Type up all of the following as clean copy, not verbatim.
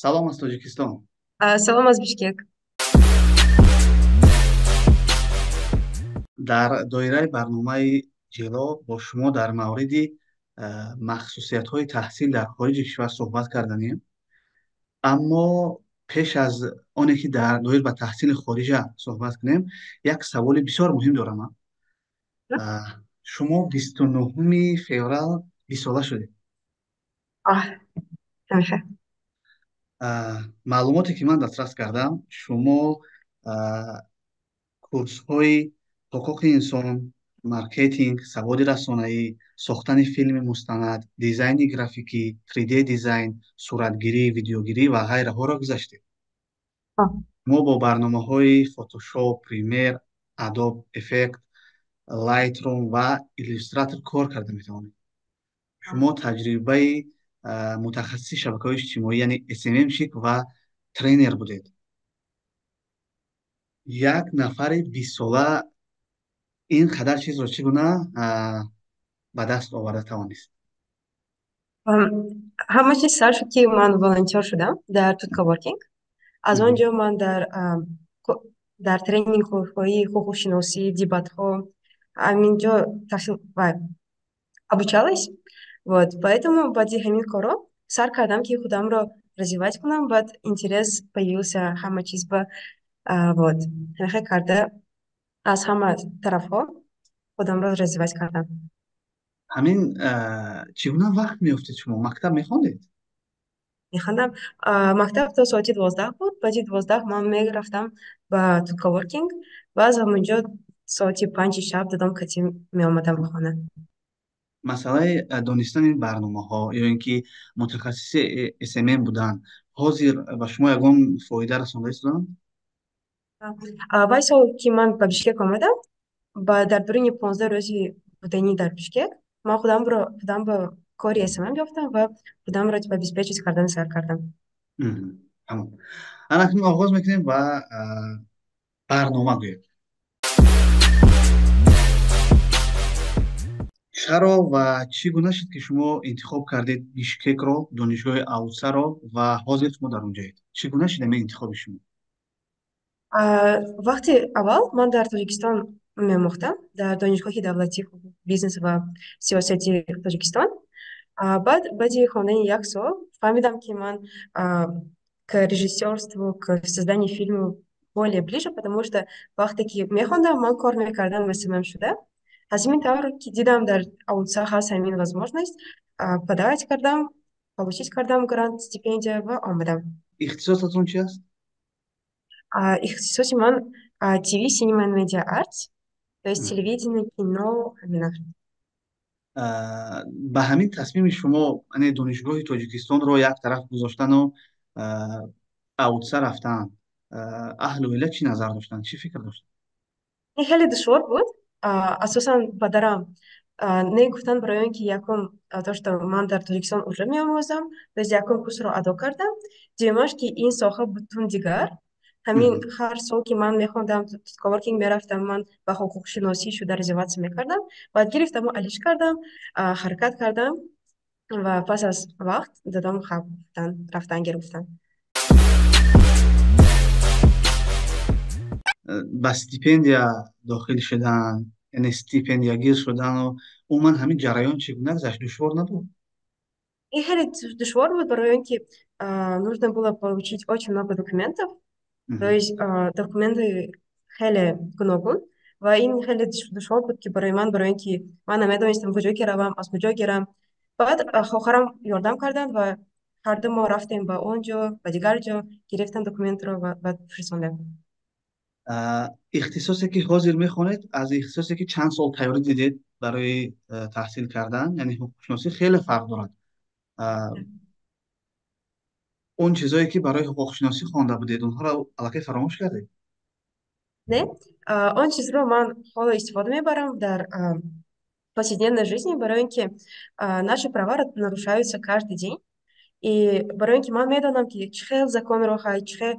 Салом аз Тоҷикистон. Салом аз Бишкек. Дар доираи барномаи Ҷило бо шумо дар мавриди махсусиятҳои таҳсил дар хориҷи кишвар суҳбат карданем. Аммо пеш аз оне ки дар доир ба таҳсили хориҷа суҳбат кунем, як саволи бисёр муҳим дорам. Шумо 29 феврал 20 сола шудед. Маълумоте ки ман дастрас кардам, шумо курсҳои ҳуқуқи инсон, маркетинг, саводи расонаӣ, сохтани филми мустанад, дизайни графикӣ, 3D дизайн, суратгирӣ, видеогирӣ ва ғайраҳоро гузаштед. Шумо бо барномаҳои Photoshop, Premiere, Adobe Effect, Lightroom ва Illustrator кор карда метавонед. Шумо таҷрибаи мутахассиси шабакаҳои иҷтимоӣ, яъне SMMщик ва тренер будед. Як нафари 20сола ин қадар чизро чӣ гуна ба даст оварда тавонист? Ҳама чиз сар шуд, ки ман волонтёр шудам дар Тут Коворкинг. Аз он ҷо ман дар тренингҳои ҳуқуқшиносӣ, дебатҳо ҳамин ҷо таҳсил обучалась. Вот, поэтому баъди ҳамин корро сар кардам, ки худамро развивать кунам, баъд интерес появился ҳама чиз ба. Вот, ҳамихел карда аз ҳама тарафҳо худамро развивать кардам. Ҳамин чӣ гуна вақт меёфтед? Шумо мактаб мехондед? Мехондам. Мактаб то соати 12 буд. Баъди 12 ман мерафтам ба Тут Коворкинг ва аз ҳамонҷо соати 5 шаб дадом кати меомадам ба хона. Масъалаи донистани барномаҳо ё ин ки мутахассиси SMM будан ҳозир ба шумо ягон фоида расонда истоданд? Вай сол, ки ман ба Бишкек омадам, ба дар дуруни 15 рӯзи буданӣ дар Бишкек ман худам ба кори SMM ёфтам ва худамро обеспечить кардан сар кардам. Тамом, ана акнун оғоз мекунем ба барнома. Гӯем, чаро ва чӣ гуна шуд, ки шумо интихоб кардед Бишкекро, донишгоҳи АУЦАро ва ҳозир шумо дар онҷоед? Чӣ гуна шуд ҳамин интихоби шумо? Вақти аввал ман дар Тоҷикистон меомӯхтам, дар Донишгоҳи давлатии бизнес ва сиёсати Тоҷикистон. Баъд баъди хондани як сол фаҳмидам, ки ман к режиссерству, к созданию фильма более ближе, потому что вақте ки мехондам, ман кор мекардам SMM шуда. Аз ҳамин тавр, ки дидам, дар АУЦА ҳаст ҳамин возможность, подавать кардам, получить кардам грант, стипендия ва омадам. Ихтисосатон чи аст? Ихтисоси ман TV, Cinema and Media Arts, то есть телевидение, кино, ҳамина. Ба ҳамин тасмими шумо, яъне донишгоҳи Тоҷикистонро як тараф гузоштану АУЦА рафтан, аҳлу оила чӣ назар доштанд, чӣ фикр доштанд? Ин хеле душвор буд. Асосан падарам не гуфтанд, барои он ки якум то, что ман дар Тоҷикистон уже меомӯзам, то есть якум курсро адо кардам, дуюмаш, ки ин соҳа бутун дигар. Ҳамин ҳар сол, ки ман мехондам, коворкинг мерафтам, ман ба ҳуқуқшиносӣ шуда развиваться мекардам. Баъд гирифтаму алиш кардам, ҳаракат кардам ва пас аз вақт дадом хаб гуфтанд, рафтан гир гуфтанд. Ба стипендия дохил шудан, яъне стипендиягир шудану умуман ҳамин ҷараён чӣ гуна гузашт? Душвор набуд? Ин хеле душвор буд, барои он ки нужно было получить очень много документов, то есть документы хеле гуногун ва ин хеле душвор буд, ки барои ман, барои он ки ман намедонистам, куҷо ки равам, аз куҷо гирам. Баъд хохарам ёрдам карданд ва ҳарду мо рафтем ба он ҷо, ба дигар ҷо, гирифтам документро ва баъд фирсондем. Ихтисосе ки ҳозир мехонед, аз ихтисосе ки чанд сол тайёрӣ дидед барои таҳсил кардан, яъне ҳуқуқшиносӣ, хеле фарқ дорад. Он чизое ки барои ҳуқуқшиносӣ хонда будед, онҳоро аллакай фаромӯш кардед? Не, он чизро ман ҳоло истифода мебарам дар повседневной жизни, барои он ки наши права нарушаются каждый день. И барои он ки ман медонам, ки чӣ хел законро ҳай, чӣ хел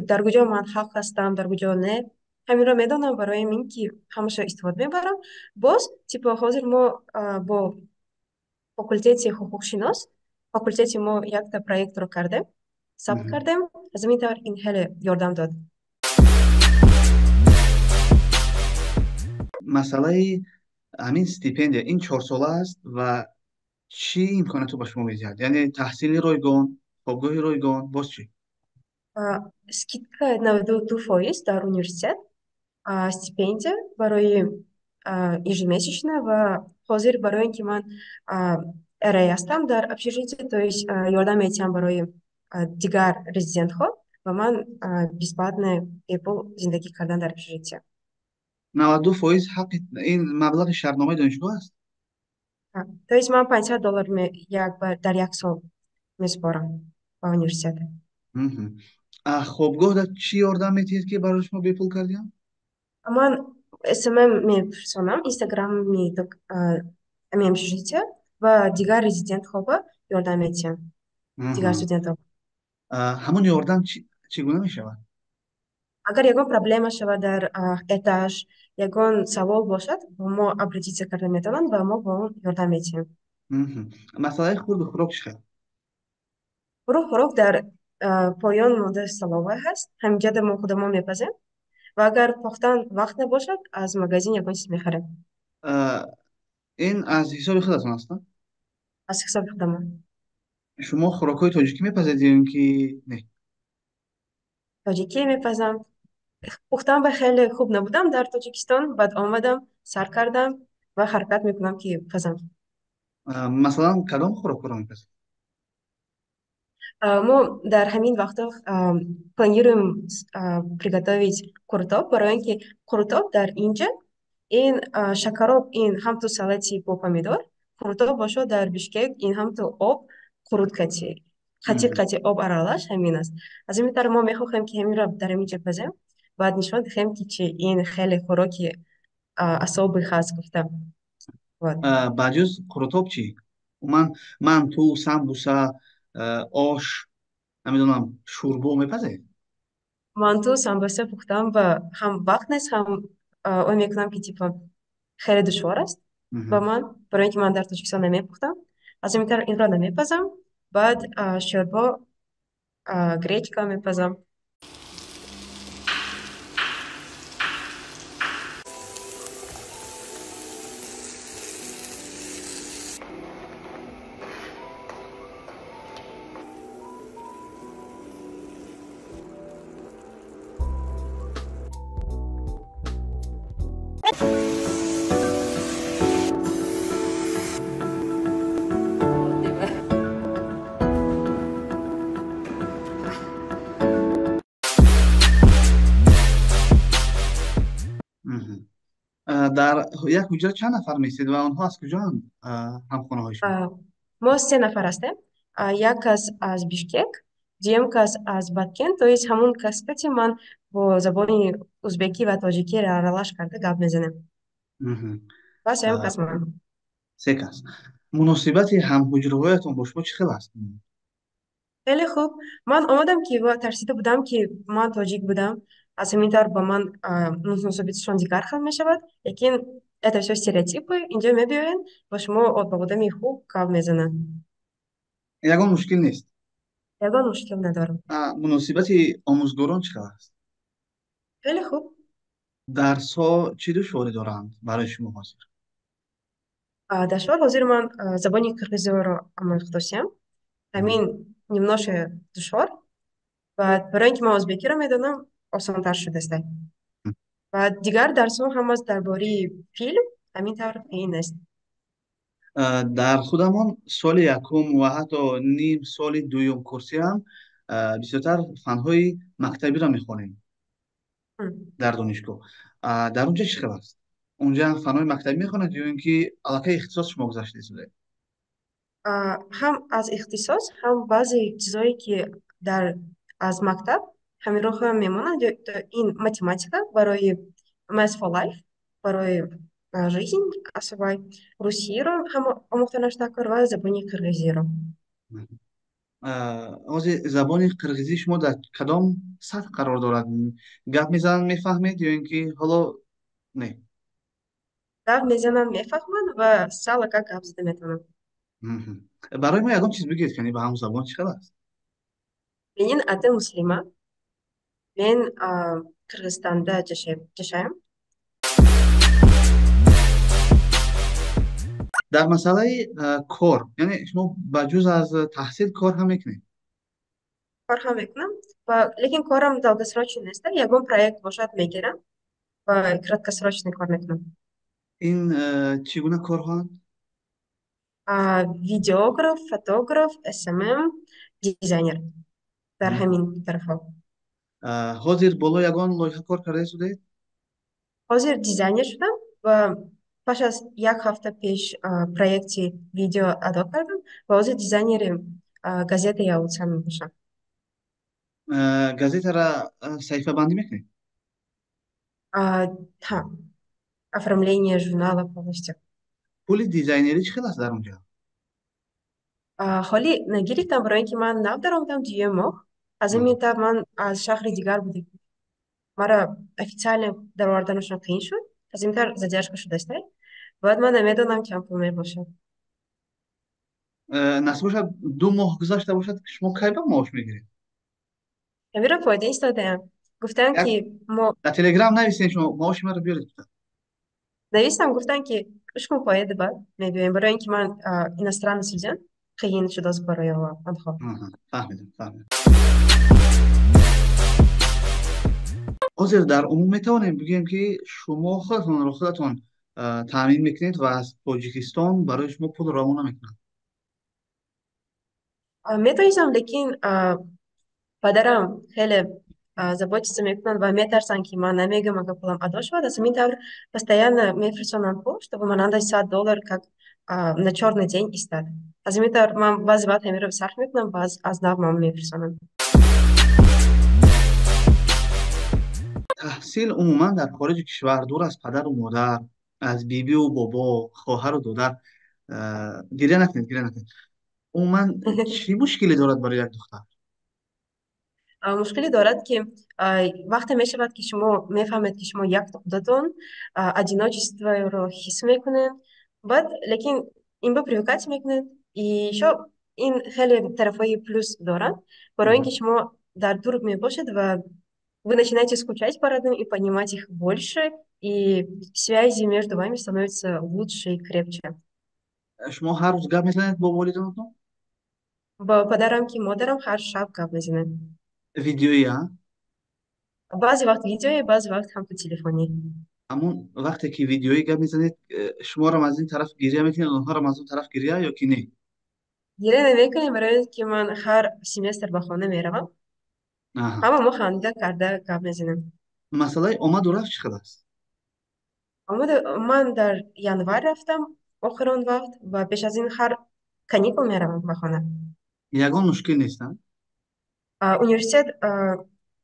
дар куҷо ман ҳақ ҳастам, дар куҷо не, ҳаминро медонам, барои ин ки ҳамаша истифода мебарам. Боз, типа, ҳозир мо бо факултети ҳуқуқшинос, факултети мо якта проектро кардем. Сабт кардем. Аз ҳамин тавр ин хеле ёрдам дод. Масъалаи ҳамин стипендия ин 4 сола аст ва чӣ имкониятҳо ба шумо медиҳад? Яъне таҳсили ройгон, хобгоҳи ройгон, боз чӣ? Скидка 92% дар университет, стипендия барои ежемесячно ва ҳозир барои ин ки ман RA ҳастам дар общежитие, то есть ёрдам медиҳам барои дигар резидентҳо ва ман бесплатно, бепул зиндагӣ кардан дар общежитие. 92% ҳаққи ин маблағи шартномаи донишгоҳ аст? То есть ман 500 доллар як дар як сол месупорам ба университет. Хобгоҳ дар чӣ ёрдам медиҳед, ки барои шумо бепул кардиям? Ман СММ мефирсонам инстаграми ами общежитие ва дигар резидентҳо ба ёрдам медиҳам, дигар студентҳо. Ҳамон ёрдам чӣ гуна мешавад? Агар ягон проблема шавад дар этаж, ягон савол бошад, ба мо обратиться карда метавонанд ва мо ба он ёрдам медиҳем. Масъалаи хурду хӯрок чӣ хел? Хӯрок дар поён монда столовая ҳаст, ҳаминҷода мо худамон мепазем ва агар похтан вақт набошад, аз магазин ягон чиз мехарем. Ин аз ҳисоби худатон аст? Аз ҳисоби худамон. Шумо хӯрокҳои тоҷикӣ мепазед ё ин ки не? Тоҷикӣ мепазам. Пухтан ба хеле хуб набудам дар Тоҷикистон, баъд омадам, сар кардам ва ҳаракат мекунам, ки пазам. Масалан, кадом хӯрокҳоро мепазед? Мо дар ҳамин вақтҳо планируем приготовить қурутоб, барои ин ки қурутоб дар инҷа ин шакароб, ин ҳамту салати бо помидор, қурутоб бошад дар Бишкек ин ҳамту об қурут кати қатиқ, қати об аралаш ҳамин аст. Аз ҳамин тараф мо мехоҳем, ки ҳаминро дар ҳаминҷа пазем, баъд нишон диҳем, ки чи ин хеле хӯроки особый ҳаст гуфта. Вот. Ба ҷуз қурутоб чӣ? Умуман манту, самбуса, ош, намедонам, шӯрбо мепазед? Манту, самбуса пухтам ва ҳам вақт нест, ҳам ой мекунам, ки типа хеле душвор аст ба ман, барои ин ки ман дар Тоҷикистон намепухтам. Аз ҳамин тараф инро намепазам. Баъд шӯрбо, гречка мепазам. Дар як ҳуҷра чанд нафар меистед ва онҳо аз куҷоанд, ҳамхонаҳои шумо? Мо се нафар ҳастем. Як кас аз Бишкек, дуюм кас аз Баткен, то есть ҳамон кас кати ман бо забони узбекӣ ва тоҷикӣ аралаш карда гап мезанем. Ва сеюм кас ман. Се кас. Муносибати ҳамҳуҷраҳоятон бо шумо чӣ хел аст? Хеле хуб. Ман омадам ки ва тарсида будам, ки ман тоҷик будам, аз ҳамин тавр ба ман муносибатшон дигар хел мешавад, лекин это все стереотипы. Инҷо мебиёянд, ба шумо ба одами хуб гап мезананд. Ягон мушкил нест? Ягон мушкил надорам. Муносибати омӯзгорон чӣ хел аст? Хеле хуб. Дарсҳо чӣ душворӣ доранд барои шумо ҳозир? Душвор ҳозир ман забони қирғизиро омӯхтосиям, ҳамин немножко душвор. Баъд барои ин ки ман узбекиро медонам, осонтар шудааст. Ва дигар дарсҳо ҳамас дар бораи филм, ҳамин тавр қиин аст. Дар худамон соли якум ва ҳатто ним соли дуюм курсиам бисёртар фанҳои мактабиро мехонем дар донишгоҳ. Дар он ҷо чӣ хел аст? Унҷа фанҳои мактабӣ мехонед ё ин ки аллакай ихтисос шумо гузаштед шуда? Ҳам аз ихтисос, ҳам баъзе чизое, ки дар аз мактаб ҳаминро ҳам мемонанд. Ин математика барои Math for Life, барои жизнь асабай, русиро ҳам омӯхтанаш такор ва забони қирғизиро. Ҳозир забони қирғизии шумо дар кадом сатҳ қарор дорад? Гап мезананд, мефаҳмед ё ин ки ҳоло не? Гап мезананд, мефаҳманд ва салака гап зада метавонам. Барои мо ягон чиз бигӯед, кани ба ҳамон забон чӣ хел аст? Менин атым Муслима. Мен Кыргызстанда жашайм. Дар масъалаи кор, яъне шумо ба ҷуз аз таҳсил кор ҳам мекунед? Кор ҳам мекунам, ва лекин корам долгосрочный нест. Ягон проект бошад, мегирам ва краткосрочный кор мекунам. Ин чӣ гуна корҳоанд? Видеограф, фотограф, СММ, дизайнер. Дар ҳамин тарафҳо. Ҳозир боло ягон лоиҳа кор карда истодед? Ҳозир дизайнер шудам ва паш аз як ҳафта пеш проекти видео адо кардам ва ҳозир дизайнери газетаи Явудсан мебошам. Газетара саҳифабандӣ мекунед? Ҳа, оформление журнала полностью. Пули дизайнерӣ чӣ хел аст дар он ҷо? Ҳолӣ нагирифтам, барои ин ки ман нав даромадам, дуюм моҳ. Аз ин минтақа ман аз шаҳри дигар будем. Мара официально дароварданашон қиин шуд. Аз ин тар задержка шудааст. Баъд ман намедонам, чанд пул мебошад. Насиб бошад, 2 моҳ гузашта бошад, шумо кай ба маош мегиред? Ҳамиро фоида истодаам. Гуфтанд, ки мо Дар Телеграм нависем, шумо маоши маро биёред. Навистам, гуфтанд, ки 3 моҳ фоида баъд мебиёем, барои ин ки ман иностранный студент, қиин шудааст барои онҳо. Фаҳмидам, фаҳмидам. Ҳозир дар умум метавонем бигӯем, ки шумо худатонро худатон таъмин мекунед ва аз Тоҷикистон барои шумо пул равона мекунанд? Метавонистам, лекин падарам хеле заботиться мекунанд ва метарсанд, ки ман намегӯям, агар пулам адо шавад. Аз ҳамин тавр постоянно мефирсонанд пул, чтобы монанди 100 доллар, как на чёрный день истад. Аз ҳамин тавр ман баъзе вақт ҳаминро сарф мекунам, баъз аз нав ман мефирсонам. Таҳсил умуман дар хориҷи кишвар, дур аз падару модар, аз бибиу бобо, хоҳару додар, гиря накунед, гиря накунед, умуман чӣ мушкиле дорад барои як духтар? Мушкиле дорад, ки вақте мешавад, ки шумо мефаҳмед, ки шумо якто худатон, одиночестворо ҳис мекунед, баъд лекин ин ба привыкать мекунед. И ещё ин хеле тарафҳои плюс дорад, барои ин ки шумо дар дур мебошед ва вы начинаете скучать по родным и понимать их больше, и связи между вами становятся лучше и крепче. Шумо ҳар рӯз гап мезанед бо волидонатон? Бо падарам ки модарам ҳар шаб гап мезанем. Видеоӣ, а? Баъзе вақт видеоӣ, баъзе вақт ҳам по телефонӣ. Ҳамон вақте ки видеоӣ гап мезанед, шуморам аз ин тараф гиря мекунед, онҳорам аз он тараф гиря ё ки не? Гиря намекунем, барои ин ки ман ҳар семестр ба хона меравам. Ҳама мо ханда карда гап мезанем. Масъалаи омаду рафт чӣ хел аст? Омаду, ман дар январ рафтам охирон вақт ва пеш аз ин ҳар каникул меравам ба хона. Ягон мушкил нест, а? Университет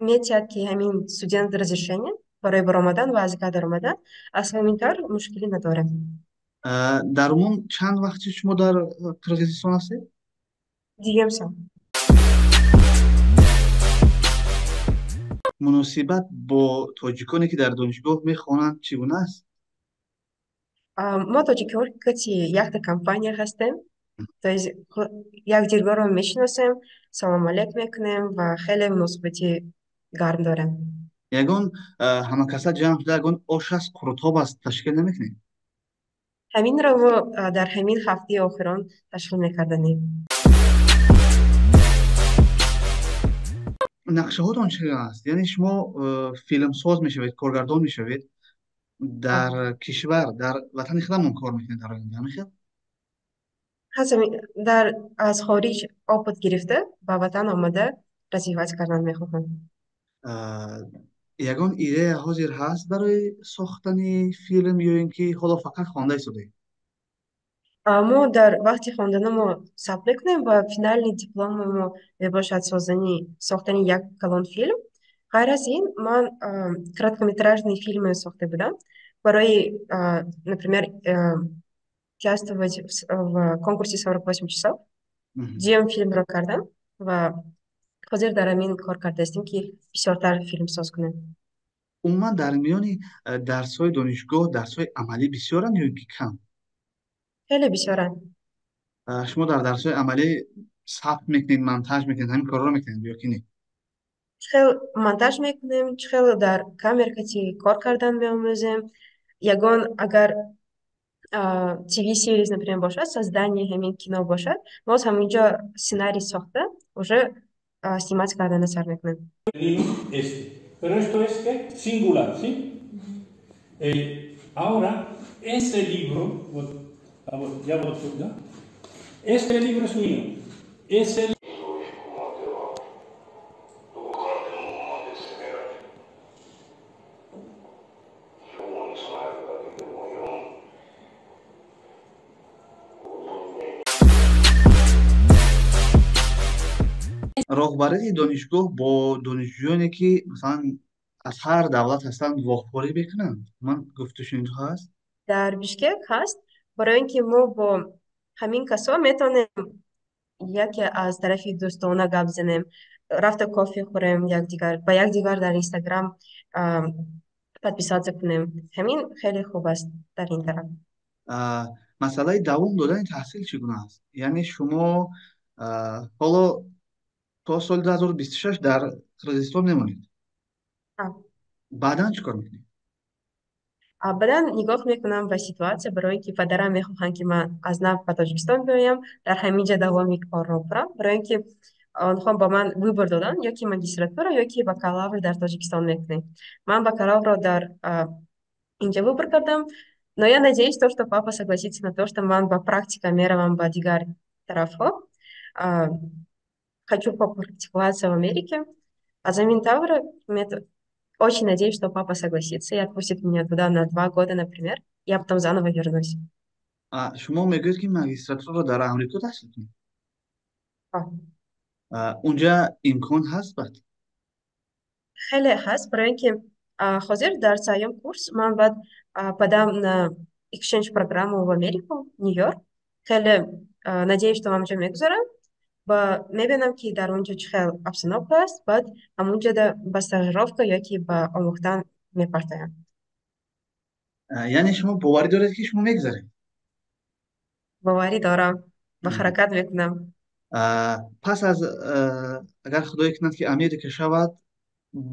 метиҳад, ки ҳамин студент разрешение барои баромадан ва аз даромадан, аз ҳамин тавр мушкилӣ надорем. Дар умум чанд вақти шумо дар Қирғизистон ҳастед? Дуюм сол. Муносибат бо тоҷиконе, ки дар донишгоҳ мехонанд, чӣ гуна аст? Мо тоҷикҳо кати якта компания ҳастем, то есть якдигарро мешиносем, салому алейк мекунем ва хеле муносибати гарм дорем. Ягон ҳамакаса ҷамъ шуда, ягон ош аст, қурутоб аст, ташкил намекунед? Ҳаминро мо дар ҳамин ҳафтаи охирон ташкил мекарданем. Нақшаҳотон чӣ гуна аст? Яъне шумо филмсоз мешавед, коргардон мешавед, дар кишвар, дар ватани худамон кор мекунед дар оянда, ҳамин хел? Ҳастам, дар аз хориҷ опыт гирифта, ба ватан омада развивать кардан мехоҳам. Ягон идея ҳозир ҳаст барои сохтани филм ё ин ки ҳоло фақат хонда истодаед? Мо дар вақти хондана мо сабт мекунем ва финальный дипломи мо мебошад сохтани як калон филм. Ғайр аз ин, ман короткометражные фильмы сохта будам барои, например, участвовать в конкурсе 48 часов. Дуюм филмро кардам ва ҳозир дар ҳамин кор кардаистем, ки бисёртар филмсоз кунем. Умуман, дар миёни дарсҳои донишгоҳ дарсҳои амалӣ бисёранд ё ин ки кам? Хеле бисёранд. Шумо дар дарсҳои амалӣ Сабт мекунед, монтаж мекунед, ҳамин корро мекунед ё ки не? Чӣ хел монтаж мекунем, чӣ хел дар камера кати кор кардан меомӯзем. Ягон агар TV series, например, бошад, создание ҳамин кино бошад, мо аз ҳаминҷо сценарий сохта, уже снимать кардана сар мекунем. Este. Pero esto es ¿qué? Singular, ¿sí? Ahora, ese libro, ya voy, ¿no? Este libro es mío. Ese Роҳбарияти донишгоҳ бо донишҷӯёне, ки масалан аз ҳар давлат ҳастанд, вохӯрӣ мекунанд? Ман гуфтушунидҳо ҳаст? Дар Бишкек ҳаст, барои ин ки мо бо ҳамин касо метавонем яке аз тарафи дӯстона гап занем, рафта кофе хӯрем, якдигар ба якдигар дар Инстаграм подписаться кунем. Ҳамин хеле хуб аст дар ин тараф. Масъалаи давом додани таҳсил чӣ гуна аст? Яъне шумо ҳоло то соли 2026 дар Қирғизистон мемонед? Баъдан чӣ кор мекунед? Баъдан нигоҳ мекунам ба ситуация, барои ин ки падарам мехоҳанд, ки ман аз нав ба Тоҷикистон биёям, дар ҳамин ҷа давоми корро бурам, барои ин ки онҳо ба ман выбор доданд: ё ки магистратура, ё ки бакалавр дар Тоҷикистон мекунем. Ман бакалаврро дар инҷа выбор кардам, но я надеюсь, то, что папа согласится на то, что ман ба практика меравам ба дигар тарафҳо. Хочу попрактиковаться в Америке. Аз ҳамин тавр очень надеюсь, что папа согласится и отпустит меня туда на 2 года, например. Я потом заново вернусь. Шумо мегӯед, ки магистратураро дар Амрико таҳсил кунед? Унҷа имкон ҳаст баъд? Хеле ҳаст, барои ин ки ҳозир дар сеюм курс ман баъд подам на exchange программу в Америку, Нью-Йорк. Хеле надеюсь, что ҳамҷо мегузарам ва мебинам, ки дар он ҷо чӣ хел обстановка аст, баъд ҳамунҷода ба стажировка ё ки ба омӯхтан мепартоям. Яъне шумо боварӣ доред, ки шумо мегузаред? Боварӣ дорам ва ҳаракат мекунам. Пас аз агар худое кунад, ки Америка шавад,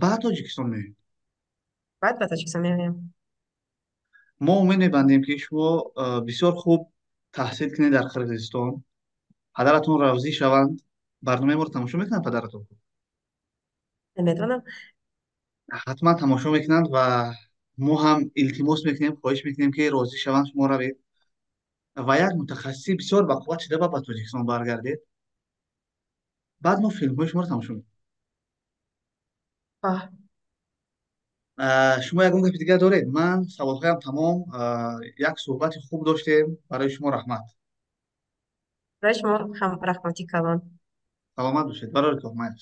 ба Тоҷикистон меоед? Баъд ба Тоҷикистон меоям. Мо умед мебандем, ки шумо бисёр хуб таҳсил кунед дар Қирғизистон, падаратон розӣ шаванд. Барномаи моро тамошо мекунанд падаратон? Наметавонам. Ҳатман тамошо мекунанд ва мо ҳам илтимос мекунем, хоҳиш мекунем, ки розӣ шаванд, шумо равед ва як мутахассиси бисёр бақувват шуда ба Тоҷикистон баргардед. Баъд мо филмҳои шуморо тамошо мекунем. Шумо ягон гапи дигар доред? Ман саволҳоям тамом. Як суҳбати хуб доштем, барои шумо раҳмат. Барои шумо ҳам раҳмати калон. Саломат бошед, барори кор, майли.